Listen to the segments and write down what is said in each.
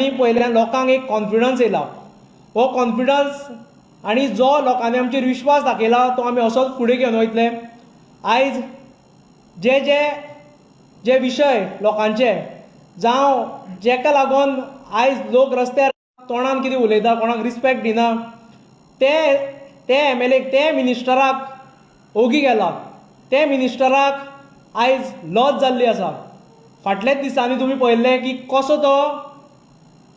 लोकांनी पळयल्यान लोकांक एक कॉन्फिडन्स येयला. हो कॉन्फिडन्स आनी जो लोकांनी आमचेर विश्वास दाखयला तो आमी असोच फुडें घेवन वयतले. आयज जे जे जे विशय लोकांचे जावं जेका लागून आयज लोक रस्त्यार तोंडान कितें उलयता, कोणाक रिस्पेक्ट दिना, ते ते एम एल एक ते मिनिस्टराक ओगी गेला, ते मिनिस्टराक आयज लज जाल्ली आसा. फाटल्याच दिसांनी तुमी पळयल्लें की कसो तो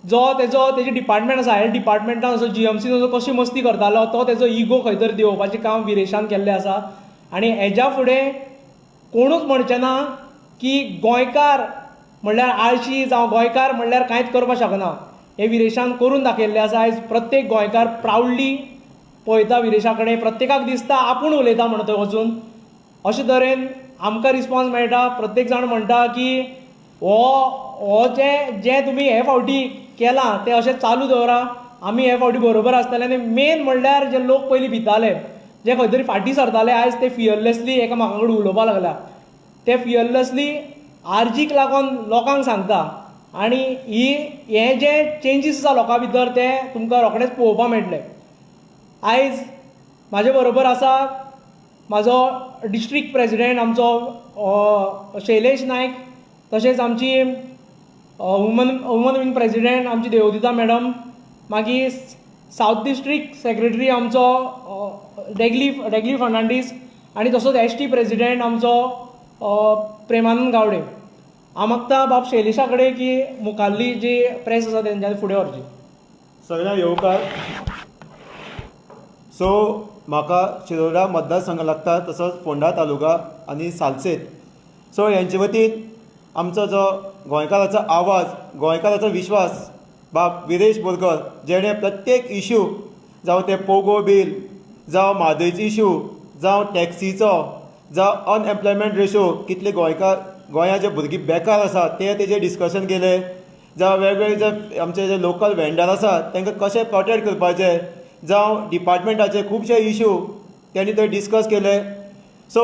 जो तेजो तेजी डिपार्टमेंट आसा, हेल्थ डिपार्टमेंटान असो जीएमसीन असो कशी मस्ती करतालो, तो तेजो इगो खंय तरी देंवोवपाचें काम विरेशान केल्लें आसा. आनी हेज्या फुडें कोणूच म्हणचें ना की गोंयकार म्हणल्यार आळशी जावं गोंयकार म्हणल्यार कांयच करपाक शकना. हें विरेशान करून दाखयल्लें आसा. आयज प्रत्येक गोंयकार प्रावडली पळयता विरेशा कडेन, प्रत्येकाक दिसता आपूण उलयता म्हण थंय वचून. अशे तरेन आमकां रिस्पॉन्स मेळटा. प्रत्येक जाण म्हणटा की हो हो जे जे तुमी हे फावटी केलां तें अशें चालू दवरा, आमी हे फावटी बरोबर आसतले. आनी मेन म्हणल्यार जे लोक पयलीं भिताले, जे खंय तरी फाटीं सरताले, आयज ते फियरलेसली एकामेका कडेन उलोवपाक लागल्या. ते फियरलेसली आरजीक लागून लोकांक सांगता. आनी ही हे जे चेंजीस आसा लोकां भितर ते तुमकां रोखडेच पळोवपाक मेळटले. आयज म्हाजे बरोबर आसा म्हाजो डिस्ट्रिक्ट प्रेजिडेंट आमचो शैलेश नायक, तशेंच आमची वुमन विंग प्रेजिडेंट आमची देवदिता मॅडम, मागीर सावथ डिस्ट्रिक्ट सेक्रेटरी आमचो डेगली फर्नांडीस, आनी तसोच एस टी प्रेजिडेंट आमचो प्रेमानंद गावडे. हांव मागता बाब शैलेशा कडेन की मुखाल्ली जी प्रेस आसा तेंच्यांनी फुडें व्हरची. सगळ्यांक येवकार. सो म्हाका शिरोडा मतदारसंघ लागता, तसोच फोंडा तालुका आनी सालसेत. सो हेंचे वतीन आमचो जो गोंयकाराचो आवाज, गोंयकाराचो विश्वास बाब विरेश बोरकर, जेणे प्रत्येक इशू, जावं ते पोगो बील, जावं म्हादयचो इशू, जावं टॅक्सीचो, जावं अनएम्प्लॉयमेंट रेशो, कितले गोंयकार गोंया जे भुरगीं बेकार आसा ते तेजेर डिस्कशन केलें, जावं वेगवेगळे जे आमचे जे लोकल वेंडर आसा तांकां कशें प्रोटेक्ट करपाचें, जावं डिपार्टमेंटाचे खुबशे इशू तेणी थंय डिस्कस केले. सो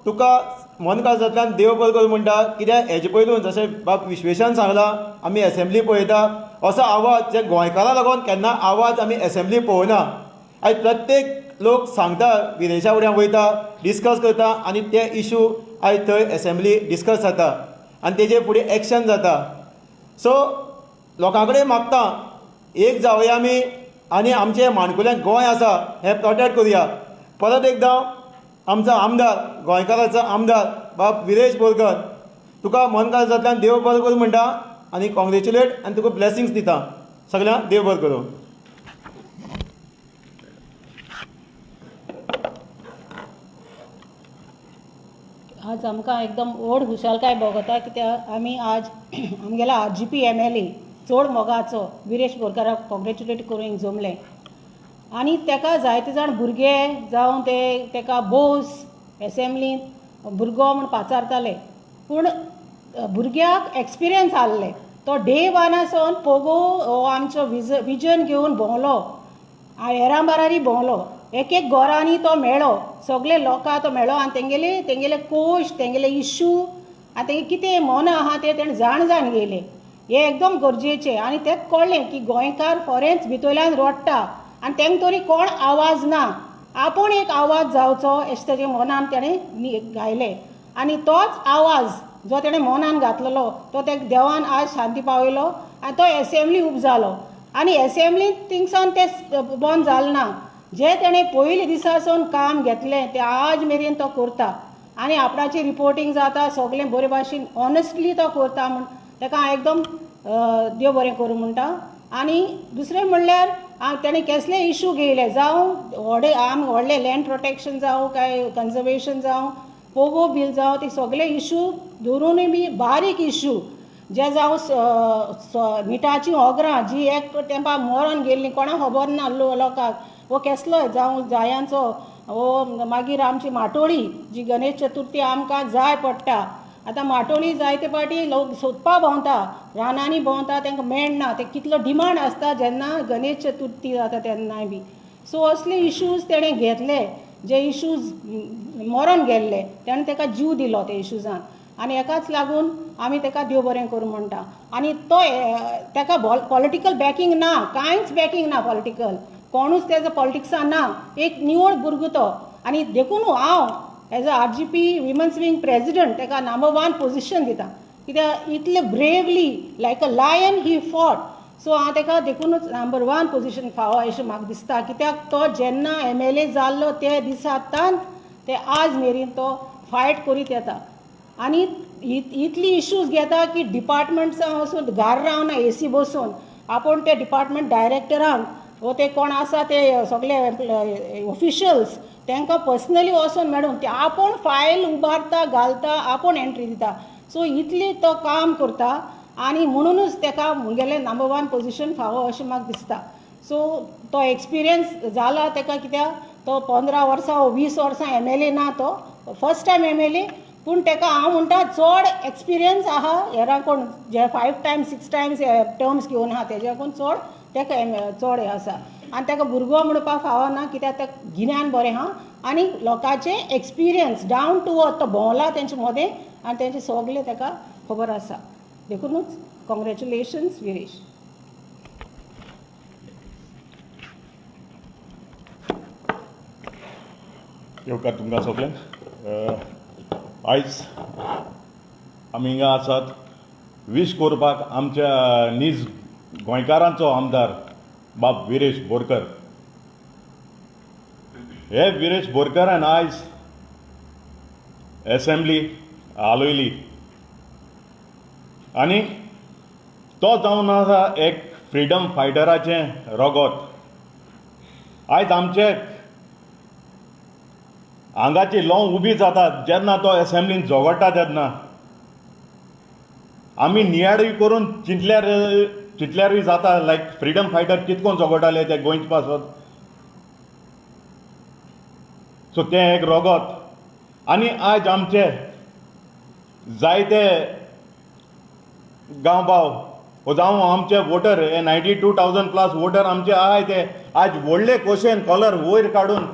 तुका मनकाळजांतल्यान देव बरें करूं म्हणटा, कित्याक हेजे पयलू जशें बाब विश्वेशान सांगलां, आमी एसेंब्ली पळयता असो आवाज जे गोंयकारां लागून केन्ना आवाज आमी एसेंब्ली पळोवना. आयज प्रत्येक लोक सांगता, विदेशा फुड्यान वयता, डिस्कस करता आनी ते इशू आयज थंय एसेंब्ली डिस्कस जाता आनी तेजे फुडें एक्शन जाता. सो लोकां कडेन मागता एक जावया आमी आनी आमचें माणकुलें गोंय आसा हें प्रोटेक्ट करुया. परत एकदां आमचो आमदार, गोंयकाराचो आमदार बाब विरेश बोरकर, तुका मनकाळजांतल्यान देव बरें करूं म्हणटा आनी कॉंग्रेच्युलेट आनी तुका ब्लेसिंग्स दिता. सगळ्यांक देव बरें करूं. आज आमकां एकदम व्हड खुशालकाय भोगता कित्याक आमी आज आमगेलो R G P M L A चड मोगाचो विरेश बोरकाराक कॉंग्रेच्युलेट करूंक जमलें. आनी ताका जायते जाण भुरगे जावं ते ताका बोस एसेंब्लींत भुरगो म्हूण पाचारताले, पूण भुरग्याक एक्सपिरियन्स आहले. तो डे वानासून पोगो हो आमचो विजन घेवन भोंवलो, हेरांबारारी भोंवलो, एक एक घरांनी तो मेळ्ळो, सगळे लोकांक तो मेळ्ळो आनी तेंगेले तेंगेले कोश, तेंगेले इशू आनी तेंगे कितें मन आहा तें तेणें जाण जाण घेयलें. हें एकदम गरजेचें. आनी तें कळ्ळें की गोंयकार फोरेंच भितरल्यान रडटा आनी तेंक तरी कोण आवाज ना, आपूण एक आवाज जावचो अशें तेजे मनान तेणें गायलें. आनी तोच आवाज जो तेणें मनान घातलेलो तो ते देवान आज शांती पावयलो आनी तो एसेंब्ली उब जालो. आनी एसेंब्लींत थिंगसान तें बंद जालें ना, जे तेणें पयलीं दिसा सावन काम घेतलें तें आज मेरेन तो करता आनी आपणाची रिपोर्टींग जाता सगळें बरे भाशेन ऑनेस्टली तो करता म्हूण ताका एकदम देव बरें करूं म्हणटा. आनी दुसरें म्हणल्यार तेणें केसले इशू घेयले, जावं व्हडे आम व्हडले लँड प्रोटेक्शन जावं काय कन्जर्वेशन जावं पोगो बील जावं, ते सगळे इशू धरुनूय बी बारीक इशू जे जावं मिठाचीं ओगरां जी एक तेंपा मरोन गेल्लीं, कोणाक खबर ना लोकांक, वो केसलो जावं जायांचो वो मागीर आमची माटोळी जी गणेश चतुर्थी आमकां जाय पडटा. आतां माटोळी जायते फावटी लोक सोदपा भोंवता, रानांनी भोंवता, तांकां मेळना, ते कितलो डिमांड आसता जेन्ना गणेश चतुर्थी जाता तेन्नाय बी. सो असले इशूज तेणें घेतले, जे इशूज मरोन गेल्ले तेणें ताका जीव दिलो ते इशूजान. आनी हेकाच लागून आमी ताका देव बरें करूं म्हणटा. आनी तो ताका पॉलिटिकल बॅकींग ना, कांयच बॅकींग ना, पॉलिटिकल कोणूच तेजो पॉलिटिक्सान ना, एक निवळ भुरगो तो. आनी देखून हांव as a RGP women's wing president ताका नंबर 1 पोजिशन दिता, कित्याक इतले bravely like a lion he fought. So हांव ताका देखूनच नंबर 1 पोजिशन फावो अशें म्हाका दिसता, कित्याक तो जेन्ना MLA जाल्लो ते दिसातान ते आज मेरेन तो फायट करीत येता आनी इतली इश्यूज घेता की डिपार्टमेंट्सां वचून घार रावना एसी बसून आपूण ते डिपार्टमेंट डायरेक्टरांक वो ते कोण आसा ते सगळे ऑफिशियल्स तांकां पर्सनली वचून मेळून ते आपूण फायल उबारता घालता, आपूण एंट्री दिता. सो इतली तो काम करता आनी म्हणूनच ताका मुगेलें नंबर 1 पोजिशन फावो अशें म्हाका दिसता. सो तो एक्सपिरियन्स जाला ताका, कित्याक तो 15 वर्सां वो 20 वर्सां MLA ना, तो फर्स्ट टायम MLA, पूण ताका हांव म्हणटा चड एक्सपिरियन्स आहा हेरां कोण जे 5 टायम्स 6 टायम्स टर्म्स घेवन आहा तेज्याकून चड ताका चड हें आसा. आनी ताका भुरगो म्हणपाक फावना, कित्याक ताका गिन्यान बरें आहा आनी लोकांचें एक्सपिरियन्स डावन टू अर्थ तो भोंवला तेंचे मदें आनी तेंचें सगळें ताका खबर आसा. देखूनच कॉंग्रेच्युलेशन्स विरेश. येवकार तुमकां सगळ्यांक. आयज आमी हिंगा आसात वीश करपाक आमच्या नीज गोंयकारांचो आमदार बाब विरेश बोरकर. हे विरेश बोरकरान आयज एसेंब्ली हालयली आनी तो जावन आसा एक फ्रिडम फायटराचें रगत. आयज आमचे आंगाची लोंव उबी जातात जेन्ना तो एसेंब्लीन झगडटा तेन्ना. आमी नियाळूय करून चिंतल्यारूय जाता लायक फ्रिडम फायटर कितकोन झगडटाले ते गोंयचे पासत. सो तें एक रगत. आनी आयज आमचे जायते गांव भाव वो जावं आमचे वोटर हे 92,000 प्लस वोटर आमचे आहाय ते आयज व्हडले क्वेश्चन कॉलर वयर काडून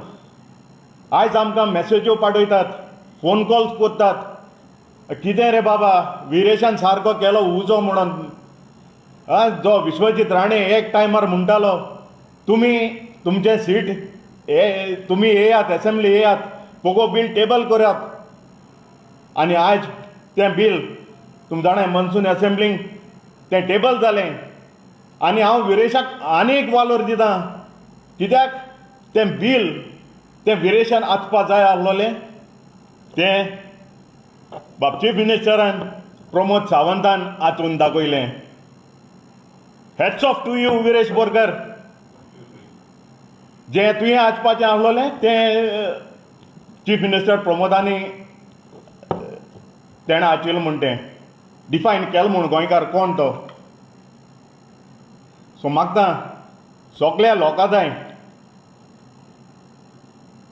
आयज आमकां मॅसेज्यो पाठयतात, फोन कॉल्स करतात, कितें रे बाबा विरेशान सारको केलो उजो म्हणून. जो विश्वजीत राणे एक टायमार म्हणटालो तुमी तुमचें सीट हे तुमी येयात एसेंब्ली येयात पोगो बील टेबल करात. आनी आयज तें बील तुमी जाणाय मनसून एसेंब्लींक तें टेबल जालें. आनी हांव विरेशाक आनी एक वालोर दितां, कित्याक तें बील तें विरेशान आसपा जाय आसलोलें तें बाब चीफ मिनिस्टरान प्रमोद सावंतान आतून दाखयलें. Hats off to you Viresh Borkar. जें तुवें आसपाचें आसलोलें तें चीफ मिनिस्टर प्रमोदांनी तेणें आचिल्लें म्हूण तें डिफायन केलें म्हूण गोंयकार कोण तो. सो मागता सगल्या लोकां जाय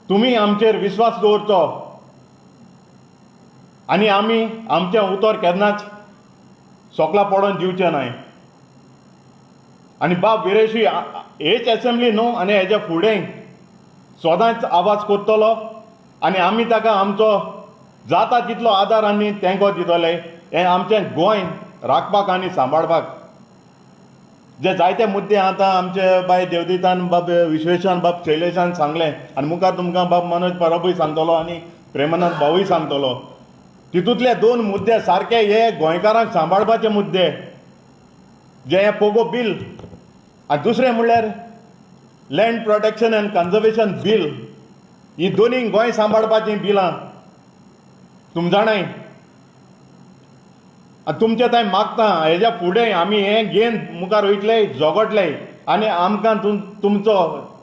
तुमी आमचेर विस्वास दवरचो आनी आमी आमचें उतर केन्नाच सोकला पडोन दिवचें नाय. आनी बाब विरेशूय हेच एसेंब्ली न्हू आनी हेज्या फुडें सदांच आवाज करतलो आनी आमी ताका आमचो जाता तितलो आदार आनी तेंको दितले हें आमचें गोंय राखपाक आनी सांबाळपाक. जे जायते मुद्दे आतां आमचे बाय देवदीतान बाब विश्वेशान बाब शैलेशान सांगलें आनी मुखार तुमकां बाब मनोज परबूय सांगतलो आनी प्रेमनाथ भाऊय सांगतलो. तितूंतले 2 मुद्दे सारके हे गोंयकारांक सांबाळपाचे मुद्दे, जे हे पोगो बील आनी दुसरें म्हणल्यार land protection and conservation bill. ही दोनूय गोंय सांबाळपाचीं बिलां तुम जाणाय. आनी तुमचें थंय मागता हेज्या फुडें आमी हें घेवन मुखार वयतले झगडले आनी आमकां तुमचो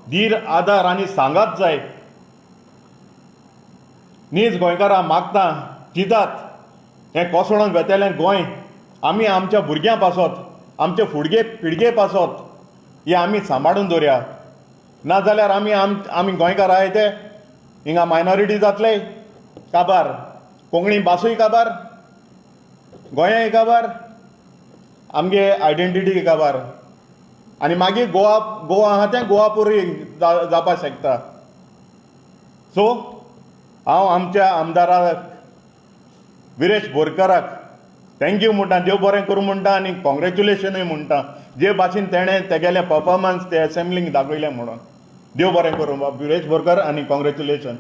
धीर आदार आनी सांगात जाय. नीज गोंयकारां मागता चिंतात हें कोसळोन वेतलें गोंय आमी आमच्या भुरग्यां पासत आमचे फुडगे पिळगे पासत हे आमी सांबाळून दवरया. ना जाल्यार आमी आमी गोंयकार आहाय ते हिंगा मायनॉरिटी जातले काबार, कोंकणी भासूय काबार, गोंयाय काबार, आमगे आयडेंटिटी काबार आनी मागीर गोवा गोवा आहा तें गोवापुरी जावपाक शकता. सो हांव आमच्या आमदाराक विरेश बोरकराक Thank you म्हणटा, देव बरें करूं म्हणटा आनी कॉंग्रेच्युलेशनूय म्हणटा जे भाशेन तेणें तेगेलें परफॉर्मन्स ते एसेंब्लीक दाखयलें म्हणून. देव बरें करूं बाब विरेश बोरकर आनी कॉंग्रेच्युलेशन.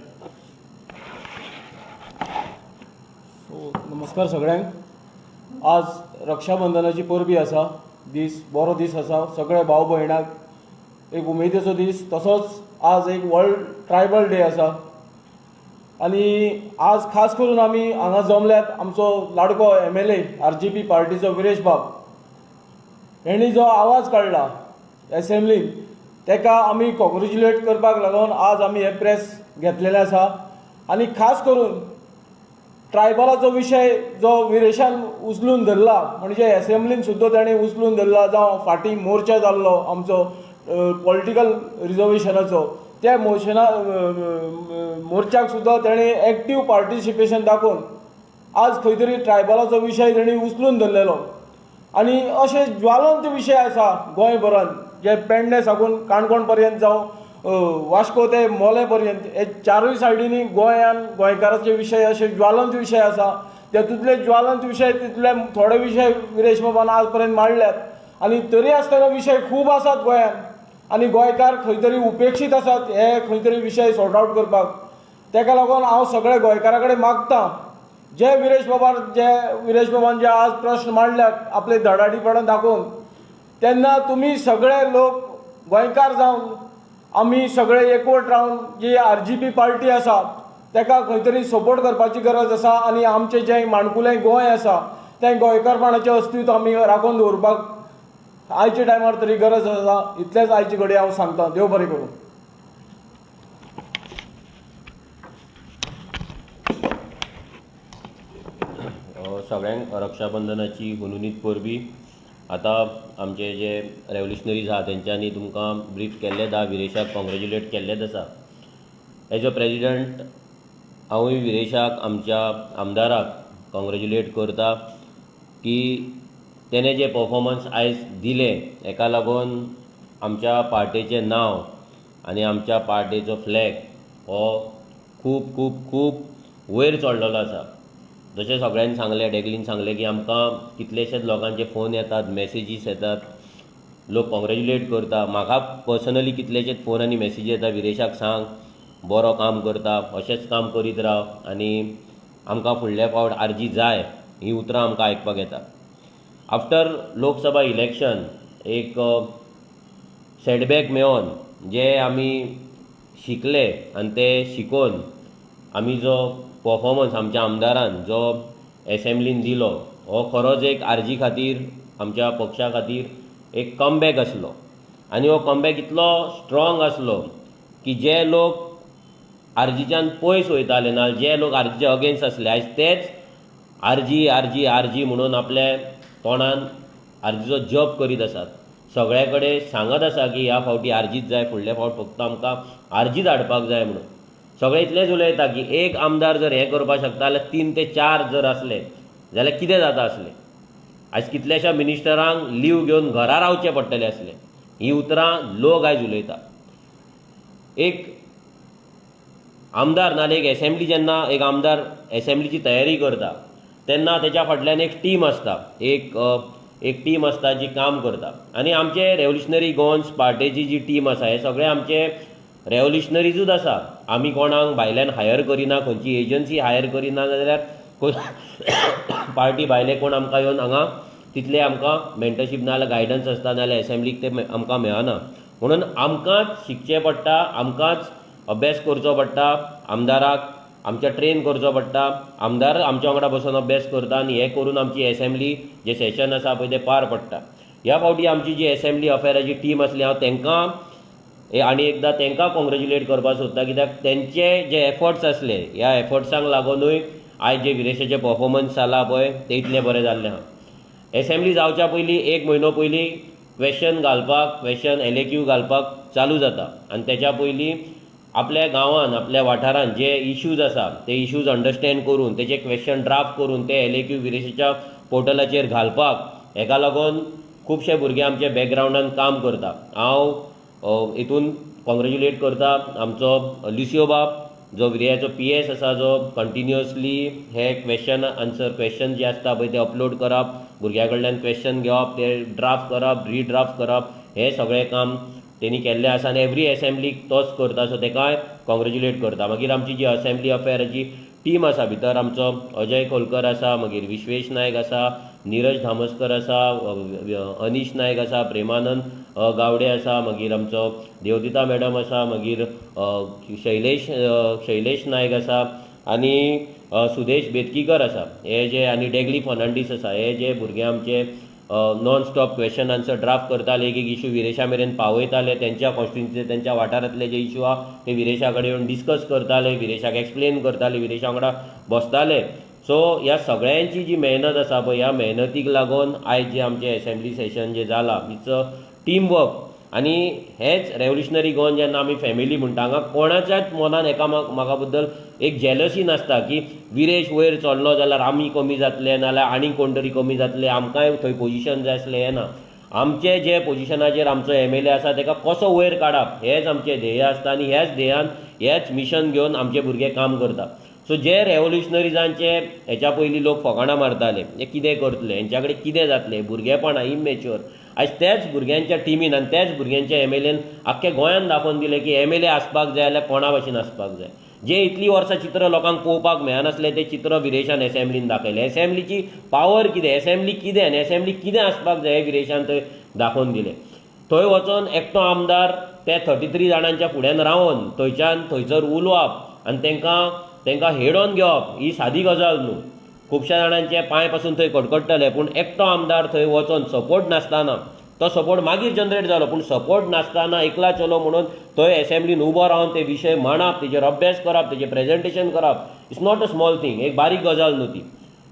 सो नमस्कार सगळ्यांक. आज रक्षाबंधनाची परबी आसा, दीस बरो दीस आसा, सगळे भाव भयणाक एक उमेदीचो दीस. तसोच आज एक वर्ल्ड ट्रायबल डे आसा आनी आज खास करून आमी हांगा जमल्यात आमचो लाडको MLA RGP पार्टीचो विरेश बाब हेणी जो आवाज काडला एसेंब्लीन तेका आमी कॉंग्रेच्युलेट करपाक लागून आज आमी हे प्रेस घेतलेले आसा. आनी खास करून ट्रायबलाचो विशय जो विरेशान उचलून धरला, म्हणजे एसेंब्लीन सुद्दां ताणें उचलून धरला, जावं फाटीं मोर्चा जाल्लो आमचो पॉलिटिकल रिजर्वेशनाचो, त्या मोशना मोर्चाक सुद्दां ताणें एक्टीव पार्टिसिपेशन दाखोवन आज खंय तरी ट्रायबलाचो विशय ताणें उचलून धरलेलो. आनी अशे ज्वालंत विशय आसा गोंयभरान, जे पेडणे साकून काणकोण पर्यंत जावं वास्को ते मोले पर्यंत हे चारूय सायडींनी गोंयान गोंयकाराचे विशय अशे ज्वालंत विशय आसा. तेतूंतले ज्वालंत विशय तितले थोडे विशय विरेश बाबान आज पर्यंत मांडल्यात आनी तरी आसतना विशय खूब आसात गोंयान आनी गोंयकार खंय तरी उपेक्षीत आसात हे खंय तरी विशय सॉर्ट आवट करपाक. तेका लागून हांव सगळे गोंयकारा कडेन मागता, जे विरेश बाबान जे आज प्रश्न मांडल्यात आपले धडाडीपणान दाखोवन, तेन्ना तुमी सगळे लोक गोंयकार जावन आमी सगळे एकवट रावन जी RGP party आसा तेका खंय तरी सपोर्ट करपाची गरज आसा आनी आमचें जें माणकुलें गोंय आसा तें गोंयकारपणाचें अस्तित्व आमी राखून दवरपाक आयच्या टायमार तरी गरज आसा. इतलेंच आयचे घडये हांव सांगता. देव बरें करूं. सगळ्यांक रक्षाबंधनाची हुनहुनीत परबी. आतां आमचे जे रेवल्युशनरीज आहा तेंच्यांनी तुमकां ब्रीफ केल्लेंच आहा, विरेशाक कॉंग्रेच्युलेट केल्लेंच आसा. एज अ प्रेजिडंट हांवूय विरेशाक, आमच्या आमदाराक कॉंग्रेच्युलेट करता की तेणें जे परफॉर्मन्स आयज दिलें हेका लागून आमच्या पार्टेचें नांव आनी आमच्या पार्टेचो फ्लॅग हो खूब खूब खूब वयर चडलेलो आसा. जशें सगळ्यांनी सांगलें, डेगलीन सांगलें की आमकां कितलेशेच लोकांचे फोन येतात, मॅसेजीस येतात, लोक कॉंग्रेच्युलेट करता. म्हाका पर्सनली कितलेशेच फोन आनी मॅसेजी येता, विरेशाक सांग बरो काम करता, अशेंच काम करीत राव आनी आमकां फुडल्या फावट RG जाय, हीं उतरां आमकां आयकपाक येता. आफ्टर लोकसभा इलेक्शन एक सेटबॅक मेळोन जे आमी शिकले आनी ते शिकोवन आमी जो परफॉर्मन्स आमच्या आमदारान जो एसेंब्लीन दिलो हो खरोच एक RG खातीर, आमच्या पक्षा खातीर एक कमबॅक आसलो. आनी हो कमबॅक इतलो स्ट्रॉंग आसलो की जे लोक RGच्यान पयस वयताले ना जे लोक RGचे अगेन्स्ट आसले आयज तेच RG RG RG म्हणून आपल्या तोंडान RGचो जप करीत आसात. सगळे कडेन सांगत आसा की ह्या फावटी RGच जाय, फुडल्या फावट फक्त आमकां RGच हाडपाक जाय म्हणून. सगळे इतलेंच उलयता की एक आमदार जर हें करपाक शकता जाल्यार 3 ते 4 जर आसले जाल्यार कितें जाता आसलें. आयज कितल्याश्या मिनिस्टरांक लीव घेवन घरा रावचें पडटलें आसलें. हीं उतरां लोक आयज उलयता. एक आमदार नाल्यार एक एसेंब्ली, जेन्ना एक आमदार एसेंब्लीची तयारी करता तेन्ना तेच्या फाटल्यान एक टीम आसता, एक टीम आसता जी काम करता. आनी आमचे रेवल्युशनरी गोवन्स पार्टेची जी टीम आसा हे सगळे आमचे रेवल्युशनरीजूच आसा. आमी कोणाक भायल्यान हायर करिना, खंयची एजन्सी हायर करिना, जाल्यार पार्टी भायले कोण आमकां येवन हांगा तितले आमकां मेंटरशीप ना जाल्यार गायडन्स आसता, नाजाल्यार एसेंब्लीक ते आमकां मेळना. म्हणून आमकांच शिकचें पडटा, आमकांच अभ्यास करचो पडटा, आमदाराक आमच्या ट्रेन करचो पडटा, आमदार आमच्या वांगडा बसून अभ्यास करता आनी हें करून आमची एसेंब्ली जें सेशन आसा पळय तें पार पडटा. ह्या फावटी आमची जी एसेंब्ली अफेराची टीम आसली हांव तांकां आनी एकदां तांकां कॉंग्रेच्युलेट करपाक सोदता, कित्याक तेंचे जे एफर्ट्स आसले ह्या एफर्ट्सांक लागूनय आयज जे विरेशाचें परफॉर्मन्स जाला पळय तें इतलें बरें जाल्लें आहा. एसेंब्ली जावच्या पयलीं एक म्हयनो पयलीं क्वेशन घालपाक, क्वेशन LAQ घालपाक चालू जाता आनी तेच्या पयलीं आपल्या गांवान, आपल्या वाठारान जे इश्यूज आसा ते इश्यूज अंडरस्टँड करून तेचे क्वेशन ड्राफ्ट करून ते LAQ विरेशाच्या पोर्टलाचेर घालपाक हेका लागून खुबशे भुरगे आमचे बॅकग्रावंडान काम करता. हांव हितून कॉंग्रेच्युलेट करता आमचो लिसियो बाब, जो विरेशाचो पी एस आसा, जो कंटिन्युअसली हे क्वेश्चन आन्सर क्वेश्चन जे आसता पळय ते अपलोड करप, भुरग्यां कडल्यान क्वेश्चन घेवप, ते ड्राफ्ट करप, रिड्राफ्ट करप, हें सगळें काम तेणी केल्लें आसा आनी एवरी एसेंब्लीक तोच करता. सो तेकाय कॉंग्रेच्युलेट करता. मागीर आमची जी असेंब्ली अफेअराची टीम आसा, भितर आमचो अजय खोलकर आसा, मागीर विश्वेश नायक आसा, निरज धामस्कर आसा, अनीश नायक आसा, प्रेमानंद गावडे आसा, मागीर आमचो देवदिता मॅडम आसा, मागीर शैलेश नायक आसा आनी सुदेश बेतकीकर आसा. हे जे आनी डेगली फर्नांडीस आसा, हे जे भुरगे आमचे non stop question answer draft करताले, एक एक इशू विरेशा मेरेन पावयताले, तेंच्या कॉन्स्टिट्युन्सी तेंच्या वाठारांतले जे इशू आहा ते विरेशा कडेन येवन डिस्कस करताले, विरेशाक एक्सप्लेन करताले, विरेशा वांगडा बसताले. सो ह्या सगळ्यांची जी मेहनत आसा पळय, ह्या मेहनतीक लागून आयज जे आमचें एसेंब्ली सेशन जें जालां, it's a team work. आनी हेच रेवोल्युशनरी गोवन जेन्ना आमी फॅमिली म्हणटा, हांगा कोणाच्याच मनान एकामेका बद्दल एक जेलसी नासता की विरेश वयर चल्लो जाल्यार आमी कमी जातले, नाजाल्यार आनी कोण तरी कमी जातले, आमकांय थंय पोजिशन जाय आसलें, हें ना. आमचे जे पोजिशनाचेर आमचो एम एल ए आसा तेका कसो वयर काडप हेच आमचें ध्येय आसता आनी ह्याच ध्येयान हेच मिशन घेवन आमचे भुरगे काम करता. सो जे रेवोल्युशनरीजांचे हेच्या पयलीं लोक फकाणां मारताले, हे कितें करतले, हेंच्या कडेन कितें जातलें, भुरगेपणां इमेच्युअर, आयज त्याच भुरग्यांच्या टिमीन आनी त्याच भुरग्यांच्या एम एल एन आख्ख्या गोंयान दाखोवन दिलें की एम एल ए आसपाक जाय जाल्यार कोणा भाशेन आसपाक जाय. जे इतलीं वर्सां चित्र लोकांक पळोवपाक मेळनासलें तें चित्र विरेशान एसेंब्लीन दाखयलें. एसेंब्लीची पावर कितें, एसेंब्ली कितें आनी एसेंब्ली कितें आसपाक जाय हें विरेशान थंय दाखोवन दिलें. थंय वचोन एकटो आमदार ते 33 जाणांच्या फुड्यान रावन थंयच्यान थंयसर उलोवप आनी तेंकां हेडोन घेवप ही सादी गजाल न्हू. खुबश्या जाणांचे पांय पासून थंय कडकडटले, पूण एकटो आमदार थंय वचोन सपोर्ट नासतना, तो सपोर्ट मागीर जनरेट जालो, पूण सपोर्ट नासतना एकला चलो म्हणून थंय एसेंब्लीन उबो रावन ते विशय मांडप, तेजेर अभ्यास करप, तेजें प्रेजेंटेशन करप, it's not a small thing, एक बारीक गजाल न्हू ती.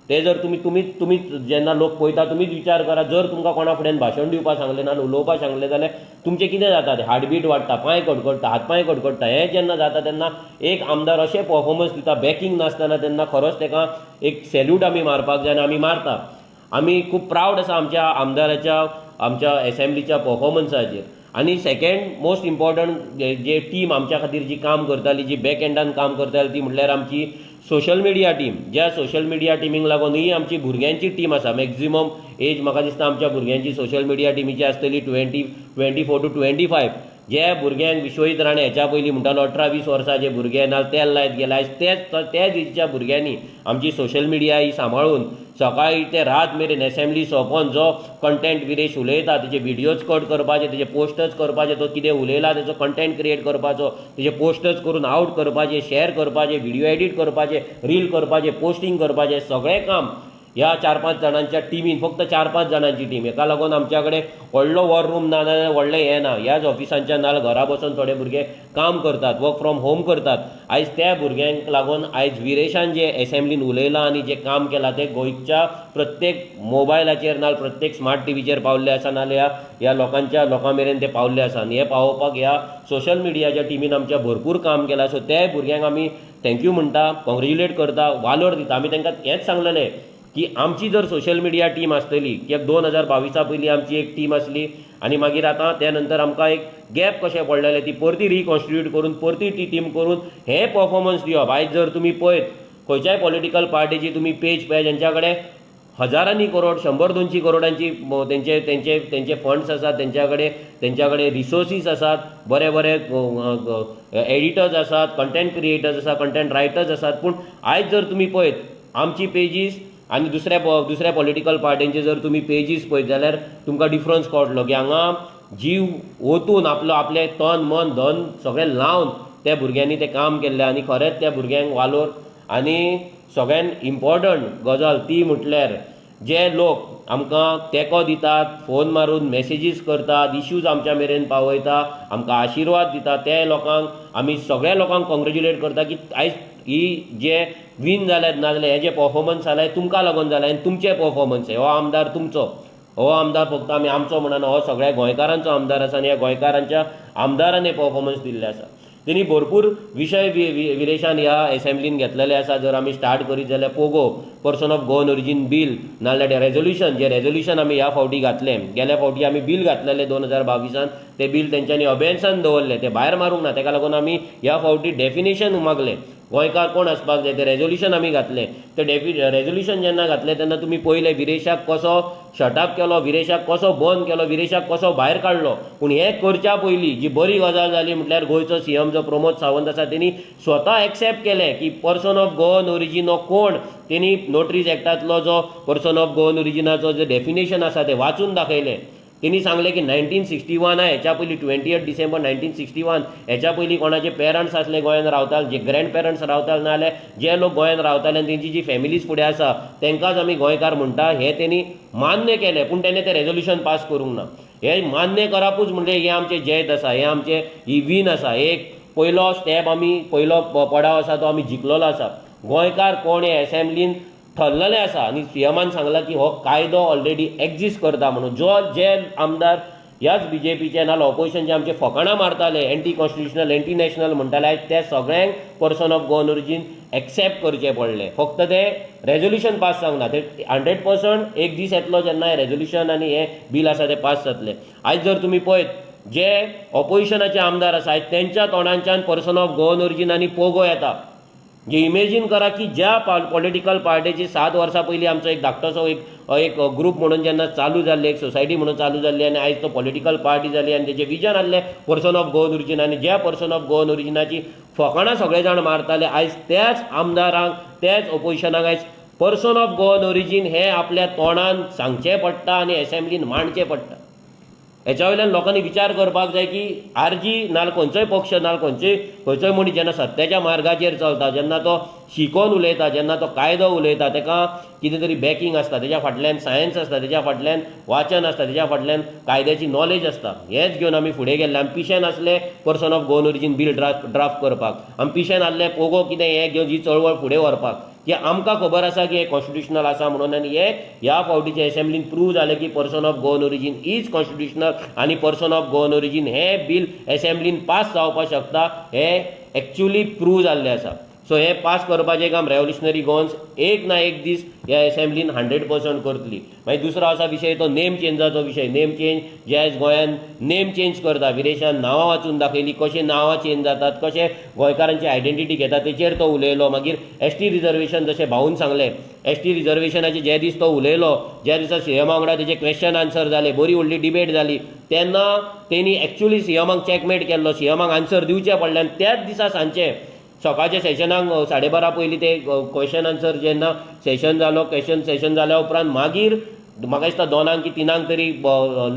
ते जर तुमी तुमी तुमी जेन्ना लोक पळयता तुमीच विचार करा, जर तुमकां कोणा फुड्यान भाशण दिवपाक सांगलें ना उलोवपाक सांगलें जाल्यार तुमचें कितें जाता, तें हार्टबीट वाडटा, पांय कडकडटा, हात पांय कडकडटा. हें जेन्ना जाता तेन्ना एक आमदार अशें परफॉर्मन्स दिता बॅकींग नासतना, तेन्ना खरोच तेका एक सॅल्यूट आमी मारपाक जाय आनी आमी मारता. आमी खूब प्रावड आसा आमच्या आमदाराच्या, आमच्या एसेंब्लीच्या परफॉर्मन्साचेर. आनी सेकंड मोस्ट इम्पॉर्टंट जे टीम आमच्या खातीर जी काम करताली, जी बॅक एंडान काम करताली, ती म्हटल्यार आमची सोशल मिडिया टीम. ज्या सोशल मिडिया टिमीक लागून ही आमची भुरग्यांची टीम आसा, मॅक्झिमम एज म्हाका दिसता आमच्या भुरग्यांची सोशल मिडिया टिमीची आसतली 24 to 25. जे भुरग्यांक विश्वजीत राणे हेच्या पयलीं म्हणटालो 18-20 वर्सां जे भुरगे ना तेल लायत गेले, आयज तेच एजीच्या भुरग्यांनी आमची सोशल मिडिया ही सांबाळून सकाळी ते रात मेरेन एसेंब्ली सोंपोवन जो कंटेंट विरेश उलयता तेजे विडियोज कट करपाचे, तेजे पोस्टर्स करपाचे, तो कितें उलयला तेजो कंटेंट क्रिएट करपाचो, तेजे पोस्टर्स करून आवट करपाचे, शेअर करपाचे, विडियो एडिट करपाचे, रील करपाचे, पोस्टींग करपाचे, सगळें काम ह्या 4-5 जाणांच्या टिमीन, फक्त 4-5 जाणांची टीम. हेका लागून आमच्या कडेन व्हडलो वॉर रूम ना, नाजाल्यार व्हडलें हें ना. ह्याच ऑफिसांच्या नाजाल्यार घरा बसून थोडे भुरगे काम करतात, वर्क फ्रॉम होम करतात. आयज त्या भुरग्यांक लागून आयज विरेशान जे एसेंब्लीन उलयलां आनी जें काम केलां तें गोंयच्या प्रत्येक मोबायलाचेर नाजाल्यार प्रत्येक स्मार्ट टिवीचेर पावल्लें आसा, नाजाल्यार ह्या लोकांच्या लोकां मेरेन तें पावल्लें आसा. आनी हें पावोवपाक ह्या सोशल मिडियाच्या टिमीन आमच्या भरपूर काम केलां. सो त्या भुरग्यांक आमी thank you म्हणटा, कॉंग्रेच्युलेट करता, वालोर दिता. आमी तांकां हेंच सांगलेलें की आमची जर सोशल मिडिया टीम आसतली, की 2022 पयलीं आमची एक टीम आसली आनी मागीर आतां त्या नंतर आमकां एक गॅप कशें पडलेलें ती परती रिकॉन्स्टिट्यूट करून परती ती टीम करून हे परफॉर्मन्स दिवप. आयज जर तुमी पळयत खंयच्याय पॉलिटिकल पार्टीची तुमी पेज पळय, जेंच्या कडेन हजारांनी करोड, 100-200 करोडांची तेंचे तेंचे तेंचे फंड्स आसात, तेंच्या कडेन रिसोर्सीस आसात, बरे बरे एडिटर्स आसात, कंटेंट क्रिएटर्स आसात, कंटेंट रायटर्स आसात. पूण आयज जर तुमी पळयत आमची पेजीस आनी दुसऱ्या पॉलिटिकल पार्टींचे जर तुमी पेजीस पळयत जाल्यार तुमकां डिफरन्स कळटलो की हांगा जीव ओतून आपलो आपलें तन मन धन सगळें लावन त्या भुरग्यांनी तें काम केल्लें आनी खरेंच त्या भुरग्यांक वालोर. आनी सगळ्यान इम्पॉर्टंट गजाल ती म्हटल्यार जे लोक आमकां तेंको दितात, फोन मारून मॅसेजीस करतात, इश्यूज आमच्या मेरेन पावयता, आमकां आशिर्वाद दिता, ते लोकांक आमी सगळ्या लोकांक कॉंग्रेच्युलेट करता की आयज ही जे विन जाल्यात नाजाल्यार हे जे परफॉर्मन्स जालें तुमकां लागून जालें आनी तुमचें परफॉर्मन्स. हो आमदार तुमचो, हो आमदार फक्त आमी आमचो म्हणना, हो सगळ्या गोंयकारांचो आमदार आसा आनी ह्या गोंयकारांच्या आमदारान हे परफॉर्मन्स दिल्लें आसा. तेणी भरपूर विशय विरेशान ह्या एसेंब्लीन घेतलेले आसा. जर आमी स्टार्ट करीत जाल्यार POGO, person of Goan origin bill, नाजाल्यार रेजोल्युशन, जे रेजोल्युशन आमी ह्या फावटी घातलें, गेल्या फावटी आमी बील घातलेलें 2022 तें बील तेंच्यांनी अबेन्सान दवरलें, तें भायर मारूंक ना. तेका लागून आमी ह्या फावटी डेफिनेशन मागलें, गोंयकार कोण आसपाक जाय, तें रेजोल्युशन आमी घातलें. तें रेजोल्युशन जेन्ना घातलें तेन्ना तुमी पळयलें विरेशाक कसो शटअप केलो, विरेशाक कसो बंद केलो, विरेशाक कसो भायर काडलो. पूण हें करच्या पयलीं जी बरी गजाल जाली म्हटल्यार गोंयचो सीएम जो प्रमोद सावंत आसा तेणी स्वता एक्सेप्ट केलें की पर्सन ऑफ गोवन ओरिजीन हो कोण. तेणी नोटरीज एक्टांतलो जो पर्सन ऑफ गोवन ओरिजिनाचो जो डेफिनेशन आसा तें वाचून दाखयलें. तेणी सांगलें की 1961 हेच्या पयलीं 28 डिसेंबर 1961 हेच्या पयलीं कोणाचे पेरंट्स आसले गोंयान रावताले, जे ग्रँड पेरंट्स रावताले, नाजाल्यार जे लोक गोंयान रावताले आनी तेंची जी फॅमिलीज फुडें आसा तेंकांच आमी गोंयकार म्हणटा, हें तेणी मान्य केलें. पूण तेणें तें रेजोल्युशन पास करूंक ना. हें मान्य करपूच म्हणजे हें आमचें जैत आसा, हें आमचें ही वीन आसा. एक पयलो स्टेप आमी, पयलो पडाव आसा तो आमी जिखलेलो आसा. गोंयकार कोण हे एसेंब्लीन ठरलेलें आसा आनी सीएमान सांगलां की हो कायदो ऑलरेडी एक्झिस्ट करता म्हणून. जो जे आमदार ह्याच बीजेपीचे नाल्यार ऑपोजिशनचे आमचे फकाणां मारताले, एंटी कॉन्स्टिट्युशनल, एंटी नॅशनल म्हणटाले, आयज ते सगळ्यांक person of Goan origin accept करचें पडलें. फक्त ते रेजोल्युशन पास जावंक ना, ते 100% एक दीस येतलो जेन्ना हें रेजोल्युशन आनी हें बील आसा तें पास जातलें. आयज जर तुमी पळयत जे ऑपोजिशनाचे आमदार आसा आयज तेंच्या तोंडांच्यान पर्सन ऑफ गोवन ओरिजीन आनी पोगो येता. जे इमेजीन करा की ज्या पॉलिटिकल पार्टीची 7 वर्सां पयलीं आमचो एक धाकटोसो एक ग्रूप म्हणून जेन्ना चालू जाल्ली, एक सोसायटी म्हणून चालू जाल्ली आनी आयज तो पॉलिटिकल पार्टी जाली आनी तेजें विजन आसलें पर्सन ऑफ गोवन ओरिजीन आनी ज्या पर्सन ऑफ गोवन ओरिजिनाची फकाणां सगळे जाण मारताले, आयज त्याच आमदारांक, त्याच ओपोजिशनाक आयज पर्सन ऑफ गोवन ओरिजीन हें आपल्या तोंडान सांगचें पडटा आनी एसेंब्लीन मांडचें पडटा. हेच्या वयल्यान लोकांनी विचार करपाक जाय की आरजी नाल्यार खंयचोय पक्ष नाल्यार खंयचोय मनीस जेन्ना सत्याच्या मार्गाचेर चलता, जेन्ना तो शिकोवन उलयता, जेन्ना तो कायदो उलयता, तेका कितें तरी बॅकिंग आसता, तेज्या फाटल्यान सायन्स आसता, तेज्या फाटल्यान वाचन आसता, तेज्या फाटल्यान कायद्याची नॉलेज आसता. हेंच घेवन आमी फुडें गेल्ले. आमी पिशेन आसले person of Goan origin bill draft करपाक, आमी पिशेन आसले पोगो कितें हें घेवन ही चळवळ फुडें व्हरपाक, की आमकां खबर आसा की हें कॉन्स्टिट्युशनल आसा म्हणून. आनी हे ह्या फावटीचे एसेंब्लीन प्रूव जालें की person of Goan origin is constitutional आनी पर्सन ऑफ गोवन ओरिजीन हें बील एसेंब्लीन पास जावपाक शकता, हें एक्च्युअली प्रूव जाल्लें आसा. सो हें पास करपाचें काम रेवोल्युशनरी गोवन्स एक ना एक दीस ह्या एसेंब्लीन 100% करतली. मागीर दुसरो आसा विशय तो नेम चेंजाचो विशय. नेम चेंज जे आयज गोंयान नेम चेंज करता, विरेशान नांवां वाचून दाखयली कशें नांवां चेंज जातात, कशें गोंयकारांची आयडेंटिटी घेता, तेचेर तो उलयलो. मागीर एसटी रिजर्वेशन जशें भाऊन सांगलें, एसटी रिजर्वेशनाचे जे दीस तो उलयलो, ज्या दिसा सीएमा वांगडा तेजे क्वेश्चन आन्सर जाले, बरी व्हडली डिबेट जाली, तेन्ना तेणी एक्च्युअली सीएमाक चॅकमेट केल्लो, सीएमाक आन्सर दिवचें पडलें. आनी त्याच दिसा सांजचे सकाळच्या सेशनाक 12:30 पयलीं ते क्वेश्चन आन्सर जेन्ना सेशन जालो, क्वेश्चन सेशन जाल्या उपरांत मागीर म्हाका दिसता 2 की 3 तरी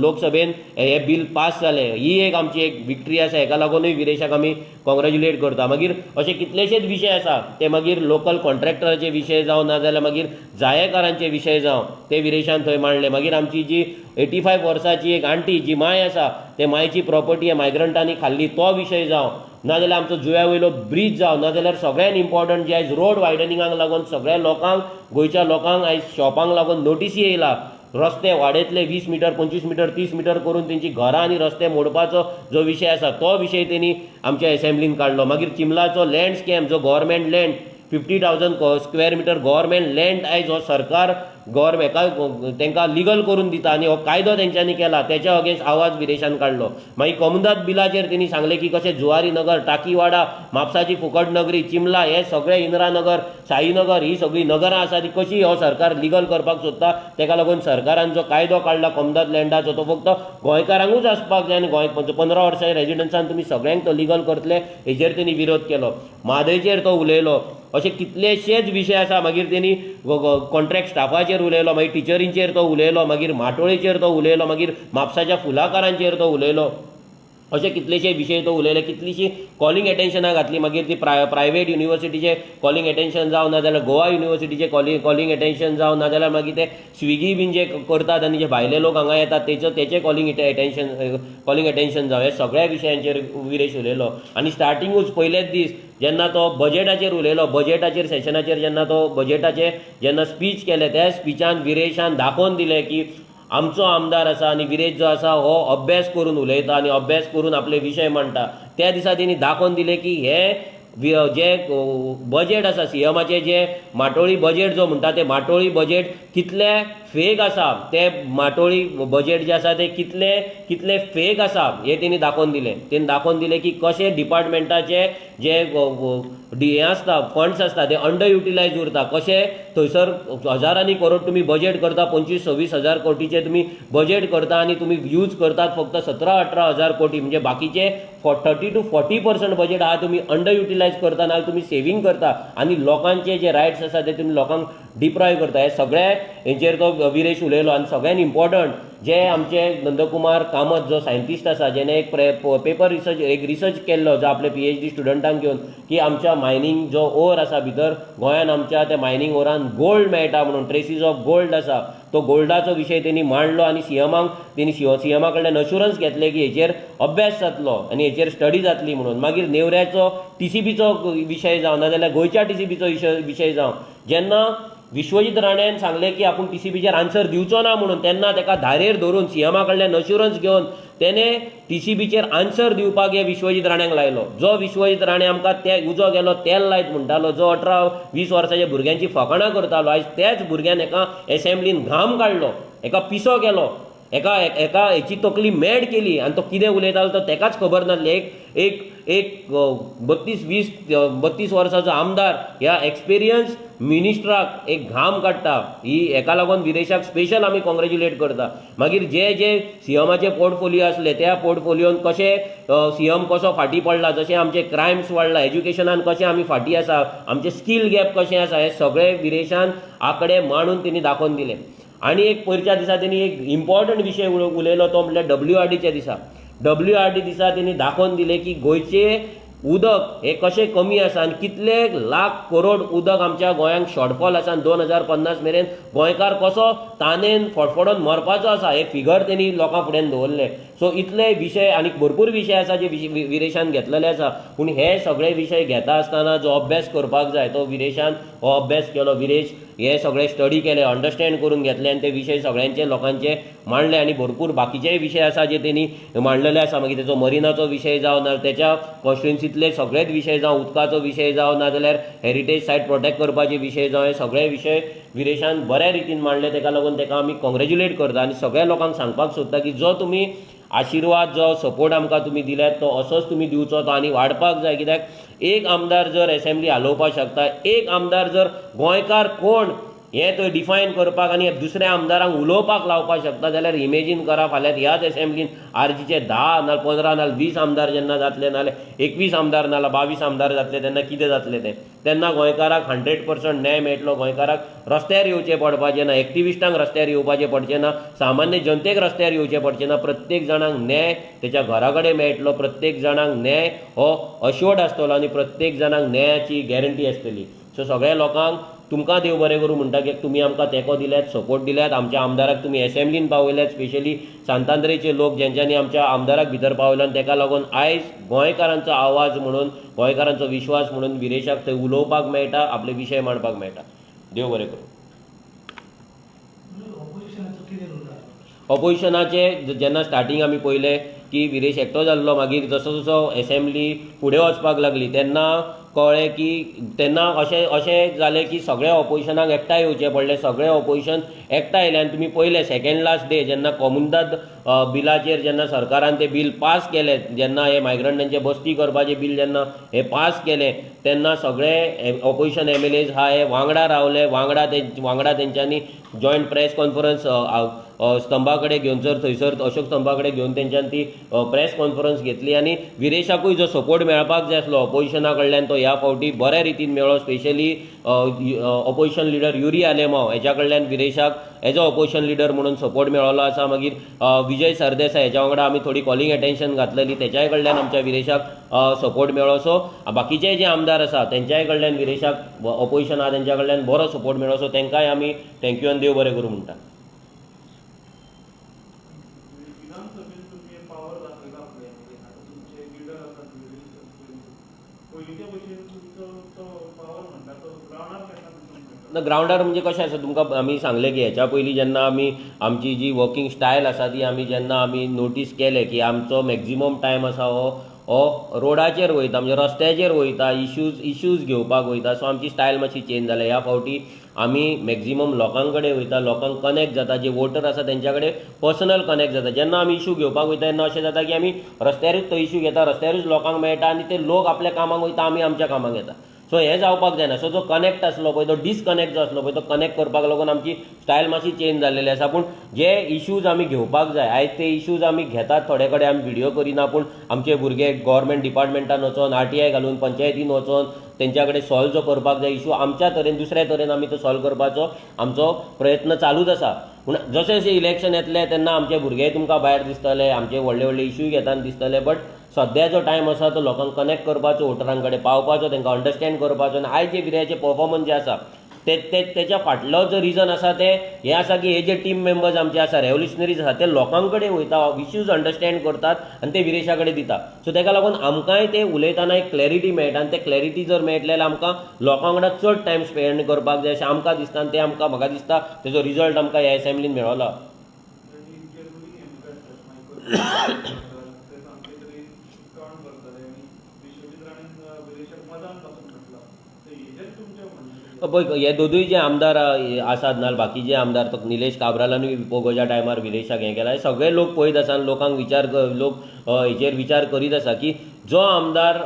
लोकसभेन हें बील पास जालें. ही एक आमची एक विक्ट्री आसा, हेका लागूनय विरेशाक आमी कॉंग्रेच्युलेट करता. मागीर अशे कितलेशेच विशय आसा, ते मागीर लोकल कॉन्ट्रॅक्टराचे विशय जावं, नाजाल्यार मागीर जायेकारांचे विशय जावं, ते विरेशान थंय मांडले. मागीर आमची जी 85 वर्साची एक आंटी जी माय आसा, ते मायची प्रॉपर्टी मायग्रंटांनी खाल्ली तो विशय जावं, नाजाल्यार आमचो जुव्या वयलो ब्रीज जावं, नाजाल्यार सगळ्यान इम्पॉर्टंट जे आयज रोड वायडनिंगाक लागून सगळ्या लोकांक, गोंयच्या लोकांक आयज शॉपांक लागून नोटीसी येयला, रस्ते वाडयतले 20 मिटर, 25 मिटर, 30 मिटर करून तेंची घरां आनी रस्ते मोडपाचो जो विशय आसा तो विशय तेणी आमच्या एसेंब्लीन काडलो. मागीर चिमलाचो लँड स्कॅम, जो government land 50,000 square metre government land आयज हो सरकार गव्हर्मेंट तांकां लिगल करून दिता आनी हो कायदो तेंच्यांनी केला, तेच्या अगेन्स्ट आवाज विरेशान काडलो. मागीर कोमुनिदाद बिलाचेर तेणी सांगलें की कशें जुवारी नगर, टाकीवाडा, म्हापसाची फुकट नगरी, चिमला, हे सगळे इंदिरा नगर, साईनगर, ही सगळीं नगरां आसा ती कशी हो सरकार लिगल करपाक सोदता. तेका लागून सरकारान जो कायदो काडला कोमुनिदाद लँडाचो तो फक्त गोंयकारांकूच आसपाक जाय आनी गोंय 15 वर्सां रेजिडन्सान तुमी सगळ्यांक तो लिगल करतले हेजेर तेणी विरोध केलो. म्हादयचेर तो उलयलो. अशे कितलेशेच विशय आसा. मागीर तेणी कॉन्ट्रॅक्ट स्टाफाचेर उलयलो, मागीर टिचरींचेर तो उलयलो, मागीर माटोळेचेर तो उलयलो, मागीर म्हापसाच्या फुलाकारांचेर तो उलयलो. अशे कितलेशे विशय तो उलयले, कितलीशी कॉलिंग एटेन्शनां घातली. मागीर ती प्रायवेट युनिवर्सिटीचे कॉलिंग एटेन्शन जावं, नाजाल्यार गोवा युनिवर्सिटीचे कॉलिंग एटेन्शन जावं, नाजाल्यार मागीर ते स्विगी बीन जे करतात आनी जे भायले लोक हांगा येतात तेचे कॉलिंग एटेन्शन जावं, हे सगळ्या विशयांचेर विरेश उलयलो. आनी स्टार्टिंगूच पयलेच दीस जेन्ना तो बजेटाचेर उलयलो, बजेटाचेर सेशनाचेर जेन्ना तो बजेटाचे जेन्ना स्पीच केले, त्या स्पिचान विरेशान दाखोवन दिलें की आमचो आमदार आसा आनी विरेश जो आसा हो अभ्यास करून उलयता आनी अभ्यास करून आपले विशय मांडटा. त्या दिसा तेणी दाखोवन दिलें की हे जे बजेट आसा सीएमाचें, जे माटोळी बजेट जो म्हणटा ते माटोळी बजेट कितले फेक आसा, ते माटोळी बजेट जे आसा ते कितले कितले फेक आसा हे तेणी दाखोवन दिलें. तेणी दाखोवन दिलें की कशें डिपार्टमेंटाचे जे हें आसता, फंड्स आसता ते अंडर युटिलायज उरता, कशें थंयसर हजारांनी करोड तुमी बजेट करता, 25-26 हजार कोटीचे तुमी बजेट करता आनी तुमी यूज करतात फक्त 17-18 हजार कोटी, म्हणजे बाकीचे 30 to 40% budget आहा तुमी अंडर युटिलायज करता, नाजाल्यार तुमी सेवींग करता आनी लोकांचे जे रायट्स आसा ते तुमी लोकांक डिप्रायव करता. हे सगळे हेंचेर तो विरेश उलयलो. आनी सगळ्यान इम्पॉर्टंट जे आमचे नंदकुमार कामत जो सायंटिस्ट आसा, जेणे एक पेपर रिसर्च, एक रिसर्च केल्लो जो आपले PhD स्टुडंटांक घेवन की आमच्या मायनींग जो ओर आसा भितर गोंयान आमच्या त्या मायनींग ओरान गोल्ड मेळटा म्हणून, ट्रेसीस ऑफ गोल्ड आसा, तो गोल्डाचो विशय तेणी मांडलो आनी सीएमाक तेणी सीएमा कडल्यान अश्युरन्स घेतले की हेचेर अभ्यास जातलो आनी हेचेर स्टडी जातली म्हणून. मागीर नेवऱ्याचो टीसीबीचो विशय जावं, नाजाल्यार गोंयच्या टीसीबीचो विशय जावं, जेन्ना विश्वजीत राणेन सांगलें की आपूण टीसीबीचेर आन्सर दिवचो ना म्हणून, तेन्ना ताका धारेर धरून सीएमा कडल्यान अश्युरन्स घेवन तेणे टीसीबीचेर आन्सर दिवपाक हे विश्वजीत राण्यांक लायलो. जो विश्वजीत राणे आमकां ते उजो गेलो तेल लायत म्हणटालो, जो 18-20 वर्साच्या भुरग्यांची फकाणां करतालो, आयज त्याच भुरग्यान एका एसेंब्लीन घाम काडलो, एका पिसो केलो, एका एका हेची तकली मॅड केली आनी तो कितें उलयतालो तो तेकाच खबर नासली. एक एक एक 32 वर्साचो आमदार ह्या एक्सपिरियन्स मिनिस्टराक एक घाम काडटा, ही हेका लागून विरेशाक स्पेशल आमी कॉंग्रेच्युलेट करता. मागीर जे जे सीएमाचे पोर्टफोलियो आसले त्या पोर्टफोलियोन कशें सीएम कसो फाटीं पडला, जशें आमचे क्रायम्स वाडला, एज्युकेशनान कशें आमी फाटीं आसा, आमचे स्कील गॅप कशें आसा, हे सगळे विरेशान आंकडे मांडून तेणी दाखोवन दिले. आनी एक पयरच्या दिसा तेणी एक इम्पॉर्टंट विशय उलयलो तो म्हणल्यार WRDच्या दिसा. WRD दिसा तेणी दाखोवन दिलें की गोंयचे उदक हे कशें कमी आसा आनी कितले लाख करोड उदक आमच्या गोंयांक शॉर्टफॉल आसा आनी 2050 मेरेन गोंयकार कसो तानेन फडफडोन मरपाचो आसा हे फिगर तेणी लोकां फुड्यान दवरले. सो इतले विशय आनी भरपूर विशय आसा जे विरेशान घेतलेले आसा, पूण हे सगळे विशय घेता आसतना जो अभ्यास करपाक जाय तो विरेशान हो अभ्यास केलो. विरेश हे सगळे स्टडी केले, अंडरस्टँड करून घेतले आनी ते विशय सगळ्यांचे लोकांचे मांडले. आनी भरपूर बाकीचेय विशय आसा जे तेणी मांडलेले आसा, मागीर तेचो मरिनाचो विशय जावं, ना तेच्या कॉन्स्टिट्युएन्सींतले सगळेच विशय जावं, उदकाचो विशय जावं, ना जाल्यार हेरिटेज सायट प्रोटेक्ट करपाचे विशय जावं, हे सगळे विशय विरेशान बऱ्या रितीन मांडले. तेका लागून तेका आमी कॉंग्रेच्युलेट करता आनी सगळ्या लोकांक सांगपाक सोदता की जो तुमी आशिर्वाद, जो सपोर्ट आमकां तुमी दिल्यात तो असोच तुमी दिवचो, तो आनी वाडपाक जाय. कित्याक एक आमदार जर एसेंब्ली हालोवपाक शकता, एक आमदार जर गोंयकार कोण हें तो डिफायन करपाक आनी दुसऱ्या आमदारांक उलोवपाक लावपाक शकता, जाल्यार इमेजीन करा फाल्यां ह्याच एसेंब्लीन आरजीचे 10 ना 15 ना 20 आमदार जेन्ना जातले, नाल्यार 21 आमदार नाल्यार 22 आमदार जातले, तेन्ना कितें जातलें तें. तेन्ना गोंयकाराक 100% न्याय मेळटलो, गोंयकाराक रस्त्यार येवचें पडपाचें ना, एक्टिविस्टांक रस्त्यार येवपाचें पडचें ना, सामान्य जनतेक रस्त्यार येवचें पडचें ना, प्रत्येक जाणांक न्याय तेच्या घरा कडेन मेळटलो, प्रत्येक जाणांक न्याय हो अश्योर्ड आसतलो आनी प्रत्येक जाणांक न्यायाची गॅरंटी आसतली. सो सगळ्या लोकांक तुमकां देव बरें करूं म्हणटा की तुमी आमकां तेंको दिल्यात, सपोर्ट दिल्यात, आमच्या आमदाराक तुमी एसेंब्लीन पावयल्यात, स्पेशली सांतांद्रेचे लोक जेंच्यांनी आमच्या आमदाराक भितर पावयलो आनी तेका लागून आयज गोंयकारांचो आवाज म्हणून, गोंयकारांचो विश्वास म्हणून विरेशाक थंय उलोवपाक मेळटा, आपले विशय मांडपाक मेळटा. देव बरें करूं. ऑपोजिशनाचे जेन्ना स्टार्टींग आमी पळयलें की विरेश एकटो जाल्लो, मागीर जसो जसो एसेंब्ली फुडें वचपाक लागली तेन्ना कळ्ळें की तेन्ना अशें अशें जालें की सगळे ऑपोजिशनाक एकठांय येवचें पडलें. सगळे ऑपोजिशन एकठांय आयलें आनी तुमी पळयलें सेकेंड लास्ट डे जेन्ना कोमुनिदाद बिलाचेर जेन्ना सरकारान तें बील पास केलें, जेन्ना हे मायग्रंटांचे बस्ती करपाचें बील जेन्ना हें पास केलें तेन्ना सगळे ऑपोजिशन MLAs हा हे वांगडा रावले, वांगडा तेंच्यांनी जॉयंट प्रेस कॉन्फरन्स स्तंभा कडेन घेवन जर थंयसर अशोक स्तंभा कडेन घेवन तेंच्यान ती प्रेस कॉन्फरन्स घेतली आनी विरेशाकूय जो सपोर्ट मेळपाक जाय आसलो ऑपोजिशना कडल्यान तो ह्या फावटी बऱ्या रितीन मेळ्ळो. Specially opposition leader Yuri Alemao हेच्या कडल्यान विरेशाक एज अ ऑपोजिशन लिडर म्हणून सपोर्ट मेळ्ळो आसा. मागीर विजय सरदेसाय हेच्या वांगडा आमी थोडी कॉलिंग एटेन्शन घातलेली, तेच्याय कडल्यान आमच्या विरेशाक सपोर्ट मेळ्ळो. सो बाकीचे जे आमदार आसा तेंच्याय कडल्यान विरेशाक ऑपोजिशन आहा तेंच्या कडल्यान बरो सपोर्ट मेळ्ळो. सो तेंकांय आमी thank you आनी देव बरें करूं म्हणटा. ना ग्रावंडार म्हणजे कशें आसा तुमकां आमी सांगलें की हेच्या पयलीं जेन्ना आमी आमची जी वर्किंग स्टायल आसा ती आमी जेन्ना आमी नोटीस केलें की आमचो मॅक्झिमम टायम आसा हो हो रोडाचेर वयता, म्हणजे रस्त्याचेर वयता, इश्यूज घेवपाक वयता. सो आमची स्टायल मातशी चेंज जाल्या. ह्या फावटी आमी मॅक्झिमम लोकां कडेन वयता, लोकांक कनेक्ट जाता, जे वोटर आसा तेंच्या कडेन पर्सनल कनेक्ट जाता. जेन्ना आमी इशू घेवपाक वयता तेन्ना अशें जाता की आमी रस्त्यारूच तो इशू घेता, रस्त्यारूच लोकांक मेळटा आनी ते लोक आपल्या कामाक वयता, आमी आमच्या कामाक येता. सो हें जावपाक जायना. सो जो कनेक्ट आसलो पळय तो डिसकनेक्ट जो आसलो पळय तो कनेक्ट करपाक लागून आमची स्टायल मातशी चेंज जाल्लेली आसा. पूण जे इश्यूज आमी घेवपाक जाय आयज ते इश्यूज आमी घेतात. थोडे कडेन आमी व्हिडियो करिना, पूण आमचे भुरगे गव्हर्मेंट डिपार्टमेंटान वचोन, RTI घालून, पंचायतीन वचोन तेंच्या कडेन सॉल्व जो करपाक जाय इशू आमच्या तरेन दुसऱ्या तरेन आमी तो सॉल्व करपाचो आमचो प्रयत्न चालूच आसा. पूण जशें जशें इलेक्शन येतलें तेन्ना आमचे भुरगे तुमकां भायर दिसतले, आमचे व्हडले व्हडले इश्यूय घेतना दिसतले. बट सद्या जो टायम आसा तो लोकांक कनेक्ट करपाचो, वोटरां कडेन पावपाचो, तांकां अंडरस्टँड करपाचो. आनी आयज जे विरेशाचे परफॉर्मन्स जे आसा ते तेच्या फाटलो जो रिजन आसा ते हें आसा की हे जे टीम मेंबर्स आमचे आसा, रेवोल्युशनरीज आसा, ते लोकां कडेन वयता, इश्यूज अंडरस्टँड करतात आनी ते विरेशा कडेन दिता. सो तेका लागून आमकांय ते उलयतना एक क्लॅरिटी मेळटा आनी ते क्लॅरिटी जर मेळटले जाल्यार आमकां लोकां वांगडा चड टायम स्पेंड करपाक जाय अशें आमकां दिसता आनी ते आमकां म्हाका दिसता तेजो रिजल्ट आमकां ह्या एसेंब्लीन मेळोला. पळय हे दोनूय जे आमदार आसात ना बाकीचे आमदार, तो निलेश काब्रालानूय पोगोच्या टायमार विरेशाक हें केलां, हे सगळे लोक पळयत आसा आनी लोकांक विचार लोक हेचेर विचार करीत आसा की जो आमदार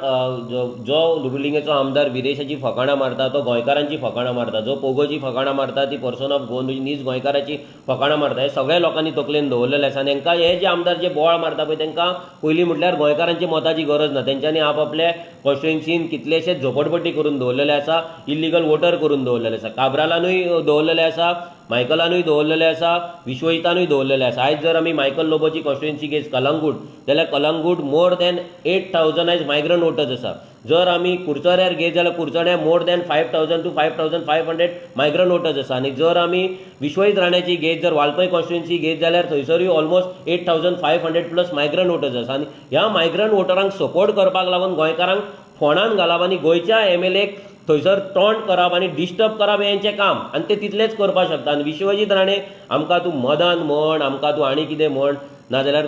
जो रुलिंगेचो आमदार विरेशाची फकाणां मारता तो गोंयकारांची फकाणां मारता, जो पोगोची फकाणां मारता ती पर्सन ऑफ गोवन नीज गोंयकाराची फकाणां मारता. हे सगळे लोकांनी तकलेन दवरलेले आसा आनी हेंकां हे जे आमदार जे बोवाळ मारता पळय तेंकां पयलीं म्हटल्यार गोंयकारांची मताची गरज ना. तेंच्यांनी आपआपल्या कॉन्स्टिट्युएन्सीन कितलेशेच झोपडपट्टी करून दवरलेले आसा, इल्लिगल वोटर करून दवरलेले आसा. काब्रालानूय दवरलेले आसा, मायकलानूय दवरलेले आसा, विश्वजितानूय दवरलेले आसा. आयज जर आमी मायकल लोबोची कॉन्स्टिट्युएन्सी घेत कलंगूट जाल्यार कलंगूट मोर दॅन 8,000 आयज मायग्रंट वोटर्स आसा. जर आमी कुडचड्यार घेत जाल्यार कुडचड्यार more than 5,000 to 5,500 migrant voters आसा. आनी जर आमी विश्वजीत राण्याची घेत जर वाळपय कॉन्स्टिट्युएन्सी घेत जाल्यार थंयसरूय ऑलमोस्ट 8,500 प्लस मायग्रंट वोटर्स आसा. आनी ह्या मायग्रंट वोटरांक सपोर्ट करपाक लागून गोंयकारांक फोंडान घालप आनी गोंयच्या MLA थंयसर टॉन्ट करप आनी डिस्टर्ब करप हें हेंचें काम आनी ते तितलेंच करपाक शकता. आनी विश्वजीत राणे आमकां तूं मदान म्हण, आमकां तूं आनी कितें म्हण, नाजाल्यार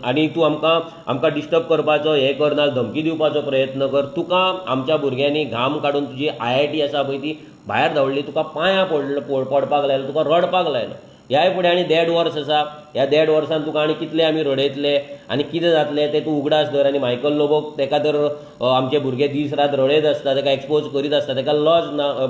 आनी तूं आमकां आमकां डिस्टर्ब करपाचो हें कर, ना धमकी दिवपाचो प्रयत्न कर. तुका आमच्या भुरग्यांनी घाम काडून तुजी IIT आसा पळय ती भायर धांवडली, तुका पांयां पडपाक लायलो, तुका रडपाक लायलो. ह्याय फुडें आनी 1.5 वर्स आसा, ह्या 1.5 वर्सान तुका आनी कितले आमी रडयतले आनी कितें जातलें तें तूं उगडास धर. आनी मायकल लोबोक तेका तर आमचे भुरगे दीस रात रडयत आसता, तेका एक्सपोज करीत आसता, तेका लॉज ना.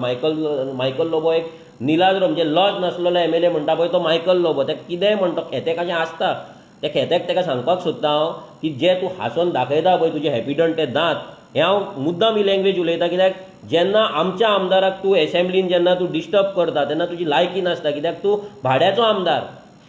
मायकल लोबो एक निलाजरो, म्हणजे लॉज नासलेलो MLA म्हणटा पळय तो मायकल लोबो. तेका कितेंय म्हणटा, खेतेक अशें आसता, त्या खेत्याक तेका सांगपाक सोदता हांव की जे तूं हांसोन दाखयता पळय तुजे हॅपीडंट ते दांत, हें हांव मुद्दाम ही लँग्वेज उलयता कित्याक जेन्ना आमच्या आमदाराक तूं एसेंब्लीन जेन्ना तूं डिस्टर्ब करता तेन्ना तुजी लायकी नासता, कित्याक तूं भाड्याचो आमदार,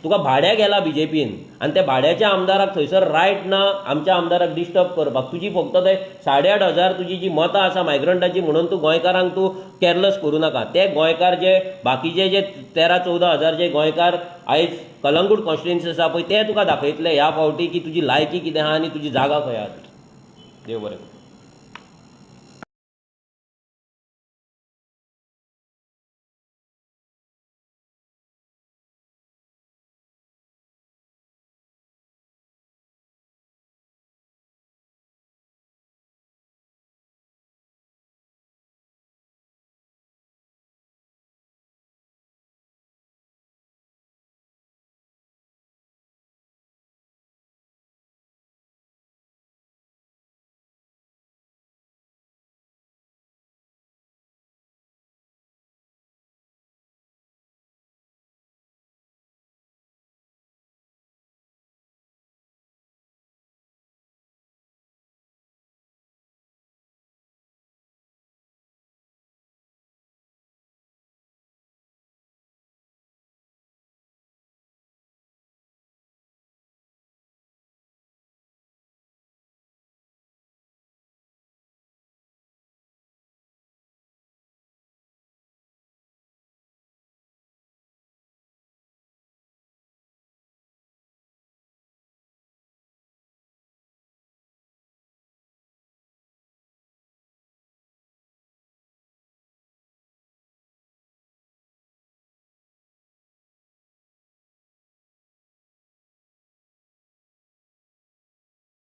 तुका भाड्याक गेला BJPन आनी त्या भाड्याच्या आमदाराक थंयसर रायट ना आमच्या आमदाराक डिस्टर्ब करपाक. तुजी फक्त ते 8,500 तुजी जी मतां आसा मायग्रंटाची म्हणून तूं गोंयकारांक तूं कॅरलस करूं नाका. ते गोंयकार जे बाकीचे जे 13-14 हजार जे गोंयकार आयज कलंगूट कॉन्स्टिट्युएन्सी आसा पळय ते तुका दाखयतले ह्या फावटी की तुजी लायकी कितें आहा आनी तुजी जागा खंय आहा. देव बरें करूं.